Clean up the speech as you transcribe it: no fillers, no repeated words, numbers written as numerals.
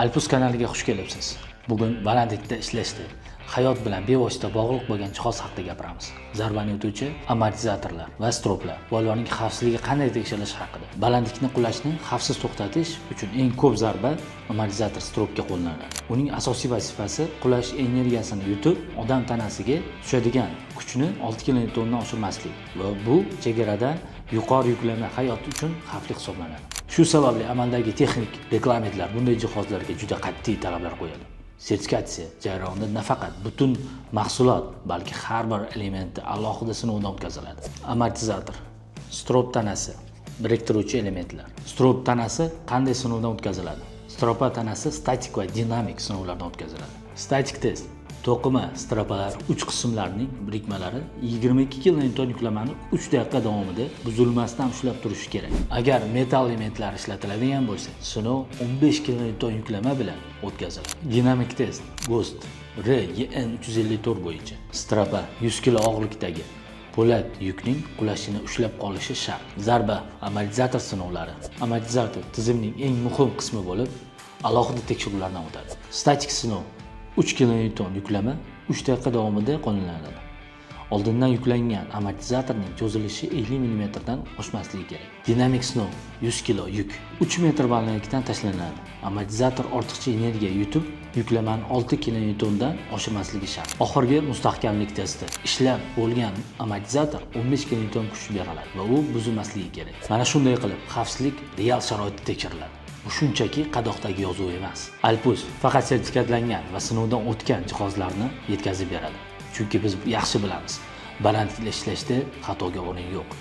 Alpus kanaliga xush kelibsiz. Bugun balandlikda ishlashda hayot bilan bevosita bog'liq bo'lgan jihoz haqida gapiramiz. Zarbani yutuvchi amortizatorlar va stroplar va ularning xavfsizligi qanday tekshirilishi haqida. Balandlikni qulashni xavfsiz to'xtatish uchun eng ko'p zarba amortizator stropga qo'llaniladi. Uning asosiy vazifasi qulash energiyasini yutib, odam tanasiga tushadigan kuchni 6 kilonewtondan oshirmaslik va bu chegaradan yuqori yuklama hayot uchun xavfli hisoblanadi. Shu sababli amaldagi texnik reglamentlar bunday jihozlarga juda qat'iy talablar qo'yadi. Sertifikatsiya jarayonida nafaqat butun mahsulot, balki har bir elementi alohida sinovdan o'tkaziladi. Amortizator, strop tanasi, biriktiruvchi elementlar. Strop tanasi qanday sinovdan o'tkaziladi? Stropa tanasi statik va dinamik sinovlardan o'tkaziladi. Statik test: to'qima stropalar uch qismlarining birikmalari 22 kilonewton yuklamani 3 daqiqa davomida buzilmasdan ushlab turishi kerak. Agar metall elementlar ishlatiladigan bo'lsa, sinov 15 kilonewton yuklama bilan o'tkaziladi. Dinamik test ГОСТ Р EN 354 bo'yicha stropa 100 kilo og'irlikdagi po'lat yukning qulashini ushlab qolishi shart. Zarba amortizator sinovlari. Amortizator tizimning eng muhim qismi bo'lib, alohida tekshiruvlardan o'tadi. Statik sinov: 3 kilonewton yuklama 3 daqiqa davomida qo'llaniladi. Oldindan yuklangan amortizatorning cho'zilishi 50 mm dan oshmasligi kerak. Dinamik sinov: 100 kilo yuk 3 metr balandlikdan tashlanadi. Amortizator ortiqcha energiya yutib, yuklamani 6 kilonewtondan oshirmasligi shart. Oxirgi mustahkamlik testi. Ishlab bo'lgan amortizator 15 kilonewton kuch bera oladi va u buzilmasligi kerak. Mana shunday qilib xavfsizlik real sharoitda tekshiriladi. Bu shunchaki qadoqdagi yozuv emas. Alpus faqat sertifikatlangan va sinovdan o'tgan jihozlarni yetkazib beradi. Chunki biz yaxshi bilamiz, balandlikda ishlashda xatoga o'rin yo'q.